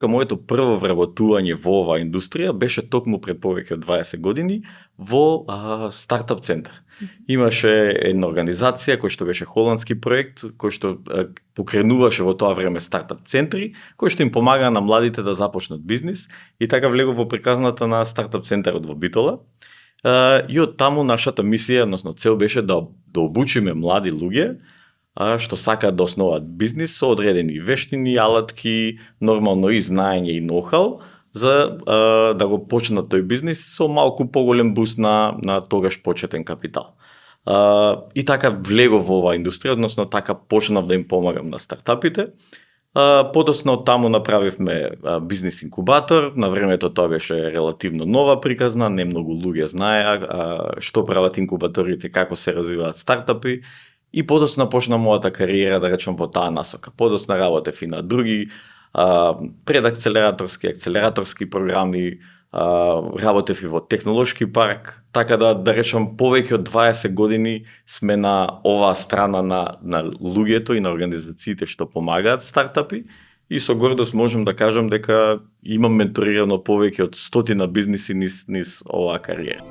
Моето прво вработување во оваа индустрија беше токму пред повеќе од 20 години во стартап центар. Имаше една организација која што беше холандски проект, кој што покренуваше во тоа време стартап центри, кој што им помага на младите да започнат бизнис, и така влегов во приказната на стартап центарот во Битола. И од таму нашата мисија, односно цел беше да обучиме млади луѓе што сакаат да основаат бизнис со одредени вештини, алатки, нормално и знаење и ноу-хау, за да го почнат тој бизнис со малку поголем буст на тогаш почетен капитал. И така влегов во оваа индустрија, односно така почнав да им помагам на стартапите. Подоцна од таму направивме бизнис инкубатор. На времето тоа беше релативно нова приказна, не многу луѓе знаеа што прават инкубаторите, како се развиваат стартапи. И подоцна почна мојата кариера, да речем, во таа насока. Подоцна работев и на други акцелераторски програми, работев и во технолошки парк, така да речем повеќе од 20 години сме на оваа страна на луѓето и на организациите што помагаат стартапи, и со гордост можам да кажам дека имам менторирано повеќе од 100 бизниси низ оваа кариера.